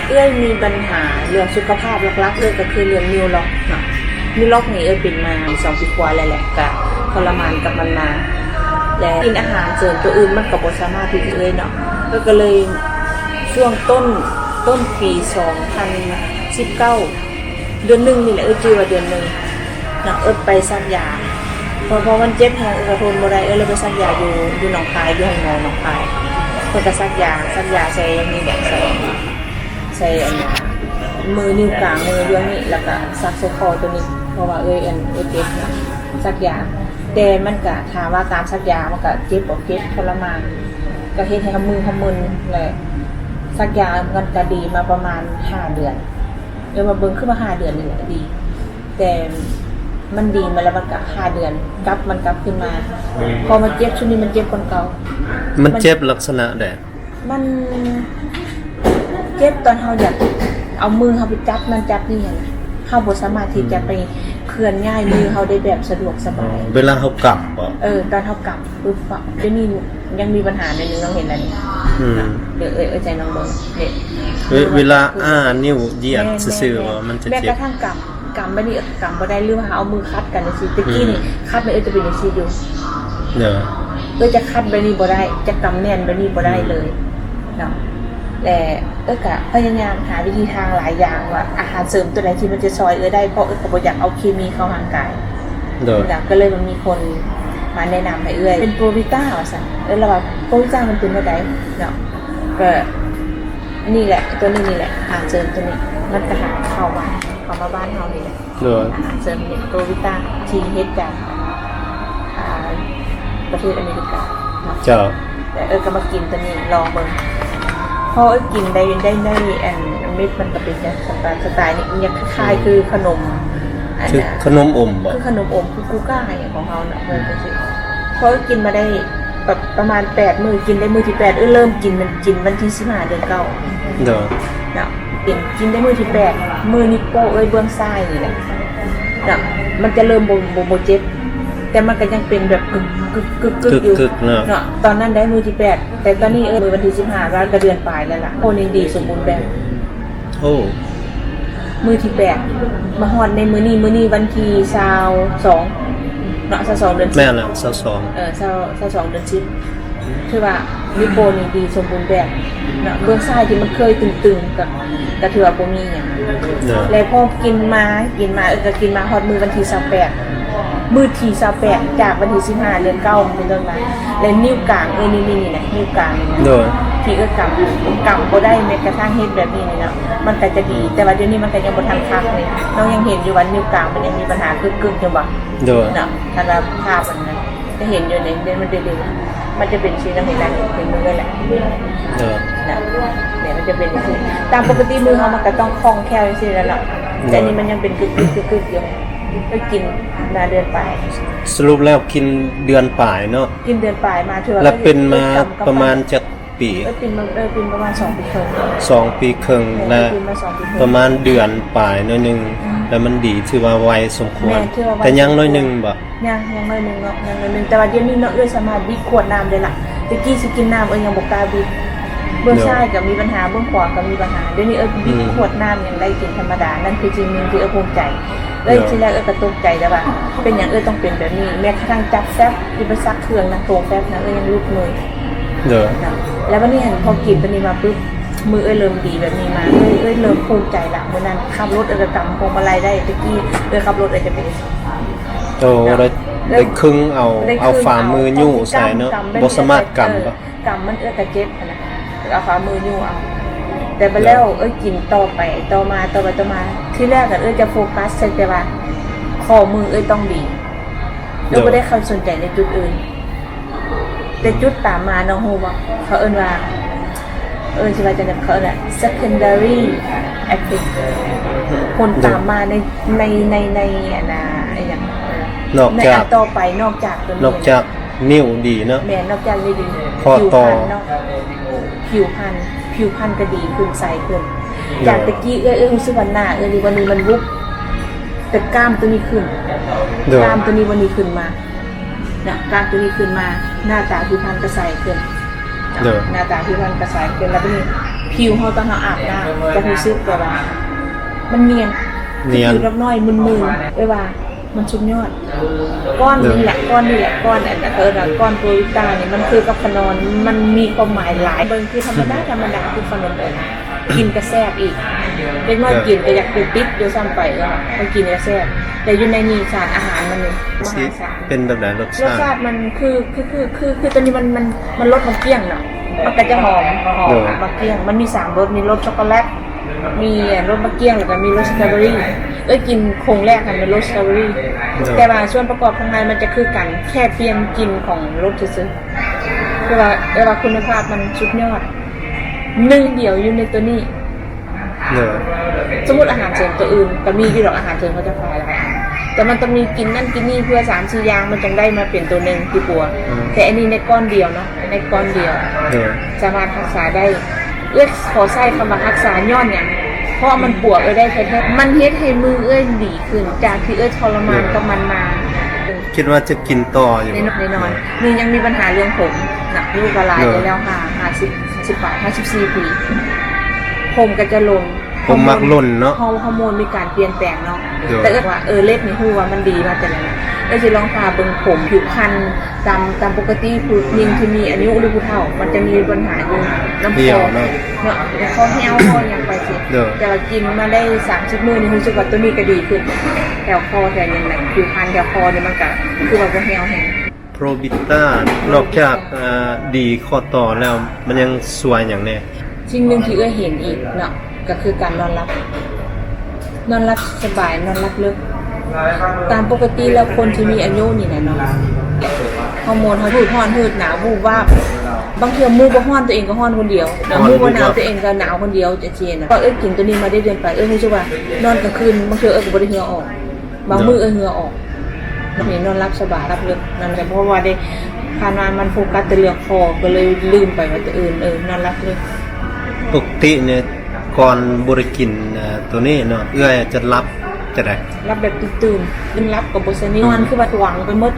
ເອື້ອຍມີບັນຫາເລື່ອງສຸຂະພາບຫຼັກໆເລີຍກໍຄືເລື່ອງນິ້ວລັອກເນາະ. ນິ້ວລັອກນີ້ເອື້ອຍເປັນມາສອງປີກວ່າແລ້ວແຫຼະ ກະທໍລະມານກັບມັນມາ ແລະ ກິນອາຫານເສີມຕົວອື່ນມັນກໍບໍ່ສາມາດທີ່ຈະເລີຍເນາະ. ເອື້ອຍກໍເລີຍຊ່ວງຕົ້ນ ຕົ້ນປີສອງພັນສິບເກົ້າ ເດືອນໜຶ່ງນີ້ແຫຼະ ເອື້ອຍຈື່ວ່າເດືອນໜຶ່ງເນາະ ເອື້ອຍໄປສັກຢາ ເພາະ ເພາະມັນເຈັບແຮງ ເອື້ອຍກໍທົນບໍ່ໄດ້ ເອື້ອຍເລີຍໄປສັກຢາຢູ່ ຢູ່ໜອງຄາຍ ຢູ່ໂຮງໝໍໜອງຄາຍ. ເພິ່ນກໍສັກຢາ ສັກຢາໃສ່ນີ້ແຫຼະ ໃສ່ ໃສ່ອັນ ມືນິ້ວກາງ ມືດຽວນີ້ ແລ້ວກະສັກໃສ່ຂໍ້ຕົວນີ້ ເພາະວ່າເອື້ອຍ ອັນ ເອື້ອຍເຈັບນະ ສັກຢາ. ແຕ່ມັນກະ ຖາມວ່າການສັກຢາມັນກະເຈັບບໍ່ເຈັບ ທໍລະມານ ກະເຮັດໃຫ້ເຮົາມືເຮົາມຶນແຫຼະ. ສັກຢາມັນກະດີມາປະມານຫ້າເດືອນ ເອີ ມາເບິ່ງຄືວ່າຫ້າເດືອນນີ້ແຫຼະດີ ແຕ່ມັນດີມາແລ້ວ ມັນກະຫ້າເດືອນ ກັບ ມັນກັບຄືນມາ. ອືມ ເພາະມັນເຈັບ ຊຸດນີ້ມັນເຈັບກວ່າເກົ່າ. ມັນເຈັບລັກສະນະໃດ? ມັນເຈັບຕອນເຮົາຢາກເອົາມືເຮົາໄປຈັບນັ້ນຈັບນີ້ຫັ້ນນະ ເຮົາບໍ່ສາມາດທີ່ຈະໄປເຄື່ອນຍ້າຍມືເຮົາໄດ້ແບບສະດວກສະບາຍ. ອໍ ເວລາເຮົາກຳບໍ? ເອີ ຕອນເຮົາກຳປຶບ ດຽວນີ້ຍັງມີບັນຫາໜ້ອຍໜຶ່ງ ນ້ອງເຫັນແລ້ວນີ້. ອືມ ດຽວເອື້ອຍ ເອື້ອຍໃຈນ້ອງເບິ່ງເດ້ ເວລາອ້ານິ້ວຢຽດຊື່ໆ ມັນຈະເຈັບ ແມ່ນກະທັ່ງກຳ ກຳແບບນີ້ກຳບໍ່ໄດ້ ຫຼືວ່າເຮົາເອົາມືຂັດກັນຈັ່ງຊີ້. ແຕ່ກີ້ນີ້ ອືມ ຂັດແມ່ນເອື້ອຍຈະເປັນຈັ່ງຊີ້ຢູ່ ເອີ ເອື້ອຍຈະຂັດແບບນີ້ບໍ່ໄດ້ ຈະກຳແໜ້ນແບບນີ້ບໍ່ໄດ້ເລີຍ ອືມ ເນາະ. ແລະ ເອື້ອຍກະພະຍາຍາມຫາວິທີທາງຫຼາຍຢ່າງວ່າອາຫານເສີມຕົວໃດທີ່ມັນຈະຊ່ອຍເອື້ອຍໄດ້ ເພາະເອື້ອຍກໍບໍ່ຢາກເອົາເຄມີເຂົ້າຮ່າງກາຍ. ໂດຍ ກະເລີຍວ່າມີຄົນມາແນະນຳໃຫ້ເອື້ອຍເປັນໂປຣວີຕາວ່າຊັ້ນ. ເອີ ລາວວ່າໂປຣວີຕາມັນເປັນແນວໃດເນາະ ກະນີ້ແຫຼະ ຕົວນີ້ນີ້ແຫຼະ ອາຫານເສີມຕົວນີ້ ມັນກະຫາເຂົ້າມາ ເຂົ້າມາບ້ານເຮົານີ້ແຫຼະ. ໂດຍ ອາຫານເສີມໂກວິຕາທີ່ເຮັດຈາກ ອ່າ ປະເທດອາເມລິກາເນາະ. ເຈົ້າ ແຕ່ເອື້ອຍກໍມາກິນຕົວນີ້ລອງເບິ່ງ ພໍເອື້ອຍກິນໄດ້ ໄດ້ ໄດ້ອັນເມັດມັນກໍເປັນສະ ສະໄຕລ໌ນີ້ ມັນຍັງຄ້າຍໆ ອືມ ຄືຂະໜົມ ອັນ ຄືຂະໜົມອົມບໍ? ຄືຂະໜົມອົມ ຄືກູກ້າຫຍັງຂອງເຮົາເນາະ ເອີ ອືມ ຈັ່ງຊີ້. ພໍເອື້ອຍກິນມາໄດ້ ປະ ປະມານແປດມື້ ກິນໄດ້ມື້ທີແປດ ເອື້ອຍເລີ່ມກິນ ມັນກິນວັນທີສິບຫ້າ ເດືອນເກົ້າ ໂດຍ ເນາະ. ເປັນກິນໄດ້ມື້ທີແປດ ມືນິ້ວໂປ້ເອື້ອຍເບື້ອງຊ້າຍນີ້ແຫຼະເນາະ ມັນຈະເລີ່ມບໍ່ ບໍ່ ບໍ່ເຈັບ ແຕ່ມັນກໍຍັງເປັນແບບກຶກໆໆຢູ່ ກຶກໆເນາະ ເນາະ. ຕອນນັ້ນໄດ້ມື້ທີແປດ ແຕ່ຕອນນີ້ເອື້ອຍ ມື້ວັນທີສິບຫ້າ ວ່າກໍເດືອນປາຍແລ້ວລະ ໂອ້ ນີ້ດີສົມບູນແບບ. ໂອ້ ມື້ທີແປດ ມາຮອດໃນມື້ນີ້ ມື້ນີ້ວັນທີຊາວສອງເນາະ ຊາວສອງ ເດືອນສິບ ແມ່ນລະ ຊາວສອງ ເອີ ຊາວ ຊາວສອງ ເດືອນສິບ ຖືວ່ານິ້ວໂປ້ນີ້ດີສົມບູນແບບເນາະ ເບື້ອງຊ້າຍທີ່ມັນເຄີຍຕຶງໆ ກໍ ກໍຖືວ່າບໍ່ມີຫຍັງເນາະ. ແລະ ພໍກິນມາ ກິນມາ ເອີ ກໍກິນມາຮອດມື້ວັນທີຊາວແປດ ມື້ທີຊາວແປດ ຈາກວັນທີສິບຫ້າ ເດືອນເກົ້າ ເປັນຕົ້ນມາ ແລະ ນິ້ວກາງ ເອີ ນີ້ ນີ້ ນີ້ນະ ນິ້ວກາງນີ້ນະ ໂດຍ ທີ່ເອື້ອຍກຳ ກຳບໍ່ໄດ້ ແມ້ກະທັ່ງເຮັດແບບນີ້ນີ້ເນາະ ມັນກໍຈະດີ ແຕ່ວ່າດຽວນີ້ມັນກໍຍັງບໍ່ທັນຄັກນີ້ ນ້ອງຍັງເຫັນຢູ່ວ່ານິ້ວກາງມັນຍັງມີບັນຫາກຶກໆຢູ່ບໍ? ໂດຍ ເນາະ ຄັນວ່າພາບມັນນະ ຈະເຫັນຢູ່ໃນ ໃນມັນເດ ມັນຈະເປັນຊີ້ນະ ເຫັນລະ ເຫັນມືເອື້ອຍລະ ເອີ ນະ ນີ້ມັນຈະເປັນຈັ່ງຊີ້ ຕາມປົກກະຕິມືເຮົາມັນກໍຕ້ອງຄ່ອງແຄ້ວຈັ່ງຊີ້ແຫຼະເນາະ ເອີ ແຕ່ນີ້ມັນຍັງເປັນກຶກໆໆຢູ່ ໄປກິນມາເດືອນປາຍ. ສະຫຼຸບແລ້ວກິນເດືອນປາຍເນາະ ກິນເດືອນປາຍມາ ຖືວ່າ ແລ້ວເປັນມາປະມານຈັກປີ? ເອີ ເປັນມາ ເອີ ເປັນປະມານສອງປີເຄິ່ງ ສອງປີເຄິ່ງ ແລະ ປະມານເດືອນປາຍໜ້ອຍໜຶ່ງ ອືມ ແລ້ວມັນດີ ຖືວ່າໄວສົມຄວນ ແຕ່ຍັງໜ້ອຍໜຶ່ງບໍ? ຍັງ ຍັງໜ້ອຍໜຶ່ງເນາະ ຍັງໜ້ອຍໜຶ່ງ ແຕ່ວ່າດຽວນີ້ເນາະ ເອື້ອຍສາມາດບິດຂວດນ້ຳໄດ້ລະ ແຕ່ກີ້ຊິກິນນ້ຳເອື້ອຍຍັງບໍ່ກ້າບິດ ເບື້ອງຊ້າຍກໍມີບັນຫາ ເບື້ອງຂວາກໍມີບັນຫາ ດຽວນີ້ເອື້ອຍບິດຂວດນ້ຳຍັງໄດ້ກິນທຳມະດາ ນັ້ນຄືສິ່ງໜຶ່ງທີ່ເອື້ອຍພູມໃຈ ເອື້ອຍ ທີແລກເອື້ອຍກໍຕົກໃຈແລ້ວວ່າ ເປັນຫຍັງເອື້ອຍຕ້ອງເປັນແບບນີ້ ແມ້ກະທັ້ງຈັບແຟັບ ທີ່ໄປຊັກເຄື່ອງນະ ໂຕແຟັບນະ ເອື້ອຍຍັງຫຼຸດມື ເນາະ ແລ້ວບັດນີ້ຫັ້ນ ພໍກິນຕົວນີ້ມາປຶບ ມືເອື້ອຍເລີ່ມດີແບບນີ້ມາ ເອື້ອຍ ເອື້ອຍເລີ່ມພູມໃຈລະ ມື້ນັ້ນຂັບລົດເອື້ອຍກໍກຳພວງມາໄລໄດ້ ແຕ່ກີ້ເອື້ອຍຂັບລົດເອື້ອຍຈະເປັນ ໂອ້ ໄດ້ ໄດ້ຄຶງເອົາ ໄດ້ຄຶງເອົາ ເອົາຝ່າມືຍູ້ໃສ່ເນາະ ບໍ່ສາມາດກຳ ກຳມັນເອື້ອຍກໍເຈັບຫັ້ນນະ ເອົາຝ່າມືຍູ້ເອົາ ແຕ່ບັດແລ້ວເອື້ອຍກິນຕໍ່ໄປ ຕໍ່ມາ ຕໍ່ໄປ ຕໍ່ມາ ທີແລກເອື້ອຍຈະໂຟກັສໃສ່ແຕ່ວ່າຂໍ້ມືເອື້ອຍຕ້ອງດີ ເອື້ອຍບໍ່ໄດ້ເຂົ້າສົນໃຈໃນຈຸດອື່ນ ແຕ່ຈຸດຕາມມານ້ອງຮູ້ບໍ່ ເຂົາເອີ້ນວ່າ ເອີ້ນຊິວ່າຈັ່ງໃດ ເຂົາເອີ້ນວ່າ secondary effect ຜົນຕາມມາໃນ ໃນ ໃນ ໃນອັນນ່າ ອີຫຍັງ ນອກຈາກ ໃນອັນຕໍ່ໄປ ນອກຈາກຕົວນີ້ ນອກຈາກນິ້ວດີເນາະ ແມ່ນ ນອກຈາກນີ້ດີ ຂໍ້ຕໍ່ ຜິວພັນເນາະ ຜິວພັນ ຜິວພັນກໍດີຂຶ້ນ ໃສຂຶ້ນ ຈາກແຕ່ກີ້ເອື້ອຍ ເອື້ອຍຮູ້ສຶກວ່າໜ້າເອື້ອຍນີ້ ວັນນີ້ມັນວຸບ ແຕ່ກ້າມຕົວນີ້ຂຶ້ນ ໂດຍ ກ້າມຕົວນີ້ວັນນີ້ຂຶ້ນມາ ນະ ກ້າມຕົວນີ້ຂຶ້ນມາ ໜ້າຕາຜິວພັນກໍໃສຂຶ້ນ ໂດຍ ໜ້າຕາຜິວພັນກໍໃສຂຶ້ນ ແລ້ວບັດນີ້ ຜິ ຜິວເຮົາຕອນເຮົາອາບນ້ຳຈະຮູ້ສຶກແບບວ່າມັນນຽນ ນຽນ ຄືຜິວດອກນ້ອຍມຶນໆ ແບບວ່າມັນສຸດຍອດ. ກ້ອນນີ້ແຫຼະ ກ້ອນນີ້ແຫຼະ ກ້ອນອັນເອີ້ນວ່າກ້ອນໂປຣວິຕານີ້ ມັນຄືກັບຂະໜົມ ມັນມີຄວາມໝາຍຫຼາຍ. ເບິ່ງຄືທຳມະດາ ທຳມະດາຄືຂະໜົມເອີນ ກິນກະແຊບອີກ ເດັກນ້ອຍກິນກະຢາກຕິດຢູ່ຊ້ຳໄປ ເອີ ເພາະກິນກະແຊບ ແຕ່ຢູ່ໃນນີ້ສານອາຫານມັນນີ້ມະຫາສານ. ເປັນແບບໃດລົດຊາດ? ລົດຊາດມັນຄື ຄື ຄື ຄື ຄືຕົວນີ້ມັນ ມັນ ມັນລົດໝາກກ້ຽງເນາະ ມັນກະຈະຫອມ ຫອມໝາກກ້ຽງ. ມັນມີສາມລົດ ມີລົດຊັອກໂກແລັດ ມີລົດໝາກກ້ຽງ ແລ້ວກະມີລົດສະຕໍເບີຣີ. ເອື້ອຍກິນໂຄງແລກຫັ້ນແມ່ນລົດສະຕໍເບີຣີ ແຕ່ວ່າສ່ວນປະກອບຂ້າງໃນມັນຈະຄືກັນ ແຄ່ປ່ຽນກິ່ນຂອງລົດຊື່ໆ ແຕ່ວ່າ ແຕ່ວ່າຄຸນນະພາບມັນສຸດຍອດ ໜຶ່ງດຽວຢູ່ໃນໂຕນີ້. ເອີ ສົມມຸດອາຫານເສີມໂຕອື່ນກະມີຢູ່ດອກ ອາຫານເສີມເຂົາເຈົ້າຂາຍຫຼາຍ ແຕ່ມັນຕ້ອງມີກິນນັ້ນກິນນີ້ເພື່ອສາມສີ່ຢ່າງ ມັນຈັ່ງໄດ້ມາເປັນໂຕໜຶ່ງທີ່ປົວ. ແຕ່ອັນນີ້ໃນກ້ອນດຽວເນາະ ໃນກ້ອນດຽວ ເອີ ສາມາດຮັກສາໄດ້. ເອື້ອຍຂໍໃຊ້ຄຳວ່າຮັກສາຍ້ອນຫຍັງ? ເພາະມັນປົວເອື້ອຍໄດ້ແທ້ໆ ມັນເຮັດໃຫ້ມືເອື້ອຍດີຂຶ້ນ ຈາກທີ່ເອື້ອຍທໍລະມານກັບມັນມາ. ຄິດວ່າຈະກິນຕໍ່ຢູ່? ແນ່ນອນ ແນ່ນອນ. ນີ້ຍັງມີບັນຫາເລື່ອງຜົມນະ ອາຍຸກະຫຼາຍແລ້ວ ຫ້າ ຫ້າສິບ ຫ້າສິບປາຍ ຫ້າສິບສີ່ປີ ຜົມກະຈະຫຼົ່ນ ຜົມມັກຫຼົ່ນເນາະ ຮອ ຮອໂມນມີການປ່ຽນແປງເນາະ. ແຕ່ເອີ້ຍວ່າ ເອີ ເລັບນີ້ຮູ້ວ່າມັນດີມາແຕ່ໃດ ເອື້ອຍຊິລອງທາເບິ່ງຜົມ ຜິວພັນ ຕາມ ຕາມປົກກະຕິຜູ້ຍິງທີ່ມີອາຍຸ ຫຼື ຜູ້ເຖົ້າ ມັນຈະມີບັນຫາຢູ່ນຳຄໍເນາະ ເນາະ ຄໍແຫ້ວ ຄໍຫຍັງໄປຊີ້. ແຕ່ວ່າກິນມາໄດ້ສາມສິບມື້ນີ້ ຮູ້ສຶກວ່າໂຕນີ້ກະດີຂຶ້ນ ແຖວຄໍແຖວຫຍັງນະ ຜິວພັນແຖວຄໍນີ້ມັນກະຄືວ່າບໍ່ແຫ້ວແຮງ. ໂປຣບິຕ້າ ນອກຈາກ ເອີ ດີຂໍ້ຕໍ່ແລ້ວ ມັນຍັງຊ່ວຍຫຍັງແດ່? ສິ່ງໜຶ່ງທີ່ເອື້ອຍເຫັນອີກເນາະ ກະຄືການນອນຫຼັບ ນອນຫຼັບສະບາຍ ນອນຫຼັບເລິກ. ຕາມປົກກະຕິແລ້ວຄົນທີ່ມີອາຍຸນີ້ນະເນາະ ຮອໂມນເຮົາ ຫືດຮ້ອນຫືດໜາວ ວູບວາບ ບາງເທື່ອໝູ່ບໍ່ຮ້ອນ ໂຕເອງກະຮ້ອນຄົນດຽວ ໝູ່ບໍ່ໜາວ ໂຕເອງກະໜາວຄົນດຽວ ຈັ່ງຊີ້ນະ. ເອື້ອຍກິນໂຕນີ້ມາໄດ້ເດືອນປາຍ ເອື້ອຍຮູ້ສຶກວ່ານອນກາງຄືນບາງເທື່ອເອື້ອຍກະບໍ່ໄດ້ເຫື່ອອອກ ບາງມື້ເອື້ອຍເຫື່ອອອກ ນີ້ນອນຫຼັບສະບາຍ ຫຼັບເລິກ ນັ້ນແຫຼະ ເພາະວ່າໄດ້ຜ່ານມາມັນໂຟກັສແຕ່ເລື່ອງຄໍ ກະເລີຍລືມໄປວ່າໂຕອື່ນ ເອີ ນອນຫຼັບເລິກ. ປົກກະຕິນີ້ກ່ອນບໍ່ໄດ້ກິນ ເອີ ໂຕນີ້ເນາະ ເອື້ອຍຈະຫຼັບຈັ່ງໃດ? ຫຼັບແບບຕື່ນໆ ຕື່ນຫຼັບກະບໍ່ສະໜິດ ນອນຄືວ່າຂວາງໄປໝົດ.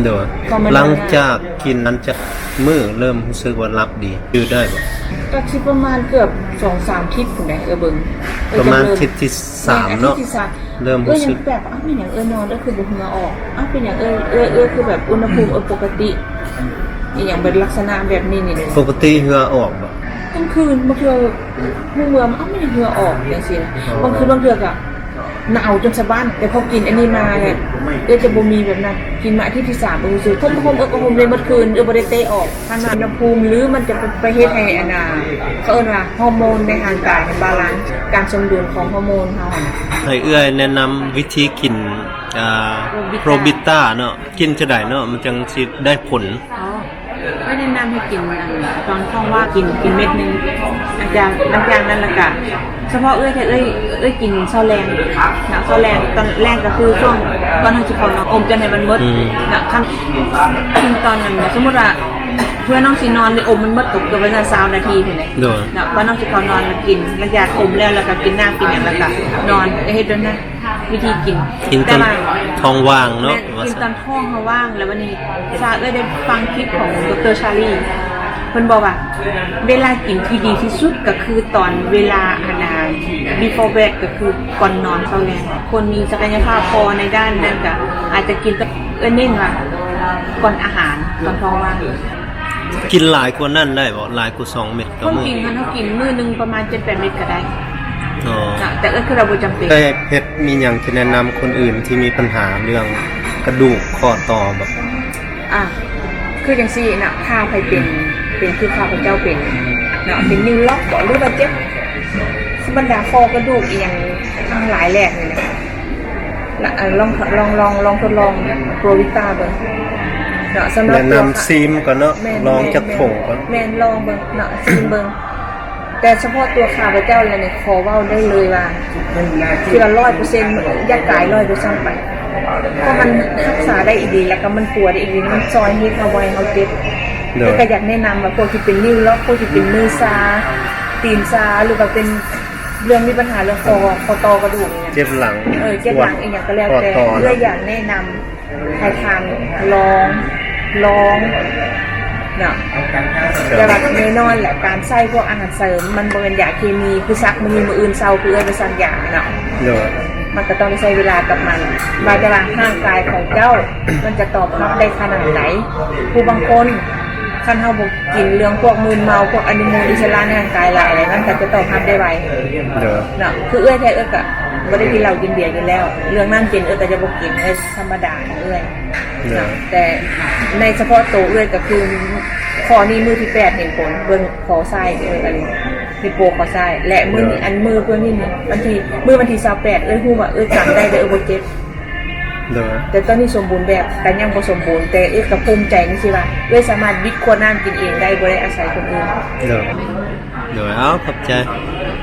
ໂດຍ ຫຼັງຈາກກິນນັ້ນຈັກມື້ເລີ່ມຮູ້ສຶກວ່າຫຼັບດີ ຈື່ໄດ້ບໍ່? ກະຊິປະມານເກືອບສອງສາມທິດພຸ້ນແຫຼະ ເອີ ເບິ່ງ ປະມານທິດທີສາມເນາະ ເລີ່ມຮູ້ສຶກ ເອີ ຍັງແປກວ່າ ອ້າວ ແມ່ນຫຍັງເອື້ອຍນອນ ເອື້ອຍຄືບໍ່ເຫື່ອອອກ ອ້າວ ເປັນຫຍັງເອື້ອຍ ເອື້ອຍ ເອື້ອຍຄືແບບອຸນຫະພູມ ເອີ ປົກກະຕິ ອີ່ຫຍັງແບບລັກສະນະແບບນີ້ນີ້. ປົກກະຕິເຫື່ອອອກບໍ່? ກາງຄືນບາງເທື່ອຮູ້ເມື່ອ ອ້າວ ແມ່ນຫຍັງເຫື່ອອອກ ຈັ່ງຊີ້ນະ. ບາງຄືນບາງເທື່ອກະໜາວຈົນສະບັ້ນ ແຕ່ພໍກິນອັນນີ້ມາແລ້ວ ເອື້ອຍຈະບໍ່ມີແບບນັ້ນ. ກິນມາອາທິດທີສາມ ເອີ ຮູ້ສຶກຄົມໆ ເອີ ຄົມເລີຍໝົດຄືນ ເອື້ອຍບໍ່ໄດ້ເຕະອອກ ຄັນວ່າອຸນຫະພູມ ຫຼື ມັນຈະໄປເຮັດໃຫ້ອັນນ່າ ເຂົາເອີ້ນວ່າຮອໂມນໃນຮ່າງກາຍມັນບາລານ ການສົມດຸນຂອງຮອໂມນເຮົາຫັ້ນນະ. ໃຫ້ເອື້ອຍແນະນຳວິທີກິນ ເອີ ໂປຣບິຕ້າເນາະ ກິນຈັ່ງໃດເນາະ ມັນຈັ່ງຊິໄດ້ຜົນ? ອໍ ເອື້ອຍແນະນຳໃຫ້ກິນ ອັນ ຕອນທ້ອງວ່າງ ກິນ ກິນເມັດໜຶ່ງ ຫຼັງຈາກ ຫຼັງຈາກນັ້ນລະກະ ສະເພາະເອື້ອຍ ຖ້າເອື້ອຍ ເອື້ອຍກິນເຊົ້າແລງເນາະ ເຊົ້າແລງ ຕອນແລງກະຄືຊ່ວງກ່ອນເຮົາຊິເຂົ້ານອນ ອົມຈົນໃຫ້ມັນໝົດເນາະ. ຄັນ ຕອນນັ້ນ ສົມມຸດວ່າ ເພື່ອນ້ອງຊິນອນ ອົມມັນໝົດກະເກືອບປະມານຊາວນາທີພຸ້ນແຫຼະເນາະ ກ່ອນນ້ອງຊິເຂົ້ານອນ ກິນ ຫຼັງຈາກອົມແລ້ວ ລະກະກິນນ້ຳກິນຫຍັງ ລະກະນອນ ກະເຮັດແບບນັ້ນ ວິທີກິນ ກິນຕອນທ້ອງວ່າງເນາະ ແມ່ນ ກິນຕອນທ້ອງເຮົາວ່າງ. ແລ້ວບາດນີ້ ສາເອື້ອຍໄດ້ຟັງຄລິບຂອງ ດຣ ຊາລີ ເພິ່ນບອກວ່າ ເວລາກິນທີ່ດີທີ່ສຸດກະຄືຕອນເວລາ ອັນນ່າ before bed ກະຄືກ່ອນນອນເຊົ້າແລງ. ຄົນມີສັກກະຍະພາບພໍໃນດ້ານນັ້ນກະອາດຈະກິນ ເອື້ອຍເນັ້ນວ່າກ່ອນອາຫານ ຕອນທ້ອງວ່າງ. ກິນຫຼາຍກວ່ານັ້ນໄດ້ບໍ່? ຫຼາຍກວ່າສອງເມັດຕໍ່ມື້? ຄວາມຈິງຫັ້ນ ເຮົາກິນມື້ໜຶ່ງປະມານເຈັດແປດເມັດກະໄດ້. ອໍ ແຕ່ເອື້ອຍຄິດວ່າບໍ່ຈຳເປັນ. ເອື້ອຍເພັດມີຫຍັງຈະແນະນຳຄົນອື່ນທີ່ມີບັນຫາເລື່ອງກະດູກຂໍ້ຕໍ່ບໍ່? ອ່າ ຄືຈັ່ງຊີ້ນະ ຖ້າໃຜເປັນ ເປັນຄືຂ້າພະເຈົ້າເປັນເນາະ ເປັນນິ້ວລັອກບໍ ຫຼືວ່າເຈັບບັນດາຂໍ້ກະດູກອີ່ຫຍັງທັງຫຼາຍແຫຼກນີ້ນະ ລະ ລອງ ລອງ ລອງ ລອງທົດລອງໂປຣວິຕ້າເບິ່ງເນາະ. ສຳລັບ ແນະນຳຊີມກ່ອນເນາະ ລອງຈັກຖົງກ່ອນ ແມ່ນ ລອງເບິ່ງເນາະ ຊີມເບິ່ງ. ແຕ່ສະເພາະຕົວຂ້າພະເຈົ້າແລ້ວນີ້ ຂໍເວົ້າໄດ້ເລີຍວ່າ ເຊື່ອຮ້ອຍເປີເຊັນ ຢ່າກາຍຮ້ອຍດ້ວຍຊ້ຳໄປ ເພາະມັນຮັກສາໄດ້ອີ່ຫຼີ ແລ້ວກະມັນປົວໄດ້ອີ່ຫຼີ ມັນຊ່ອຍເຮັດເຮົາ ບໍ່ໃຫ້ເຮົາເຈັບ. ແລ້ວກະຢາກແນະນຳວ່າ ພວກທີ່ເປັນນິ້ວລັອກ ພວກທີ່ເປັນມືຊາ ຕີນຊາ ຫຼືວ່າເປັນເລື່ອງມີບັນຫາເລື່ອງຂໍ້ ຂໍ້ຕໍ່ກະດູກ ເຈັບຫຼັງ ເອີ ເຈັບຫຼັງອີ່ຫຍັງກະແລ້ວແຕ່ ເອື້ອຍຢາກແນະນຳ ໃຫ້ທ່ານລອງ ລອງ ເນາະ ແຕ່ວ່າແນ່ນອນແຫຼະ ການໃຊ້ພວກອາຫານເສີມ ມັນບໍ່ແມ່ນຢາເຄມີ ຄືສັກມື້ນີ້ມື້ອື່ນເຊົາ ຄືເອື້ອຍໄປສັກຢາເນາະ ໂດຍ ມັນກໍຕ້ອງໄດ້ໃຊ້ເວລາກັບມັນ ວ່າແຕ່ວ່າຮ່າງກາຍຂອງເຈົ້າ ມັນຈະຕອບຮັບໄດ້ຂະໜາດໃດ ຜູ້ບາງຄົນ ຄັນເຮົາບໍ່ກິນເລື່ອງພວກມືນເມົາ ພວກອະນຸມູນອິດສະຫຼະໃນຮ່າງກາຍຫຼາຍ ມັນກໍຈະຕອບຮັບໄດ້ໄວ ໂດຍ ເນາະ ຄືເອື້ອຍແທ້ເອື້ອຍກໍບໍ່ໄດ້ກິນເຫຼົ້າກິນເບຍຢູ່ແລ້ວ ເລື່ອງນັ້ນເປັນເອື້ອຍກໍຈະບໍ່ກິນ ເອື້ອຍທຳມະດາຂອງເອື້ອຍ ໂດຍ ເນາະ ແຕ່ໃນສະເພາະໂຕເອື້ອຍກໍຄື ຂໍ້ນີ້ມື້ທີແປດເຫັນຜົນ ເບິ່ງຄໍຊ້າຍເອື້ອຍ ອັນ ນິວໂປ້ຄໍຊ້າຍ ແລະ ມື້ນີ້ ໂດຍ ອັນມື້ເພິ່ນນີ້ ວັນທີ ມື້ວັນທີຊາວແປດ ເອື້ອຍຮູ້ວ່າເອື້ອຍຈຳໄດ້ ແຕ່ເອື້ອຍບໍ່ເຈັບ ໂດຍ ແຕ່ຕອນນີ້ສົມບູນແບບ ກໍຍັງບໍ່ສົມບູນ ແຕ່ເອື້ອຍກໍພູມໃຈຈັ່ງຊີ້ວ່າ ເອື້ອຍສາມາດບິດຂວດນ້ຳກິນເອງໄດ້ ບໍ່ໄດ້ອາໄສຄົນອື່ນ ໂດຍ ໂດຍ ເອົາ ຂອບໃຈ.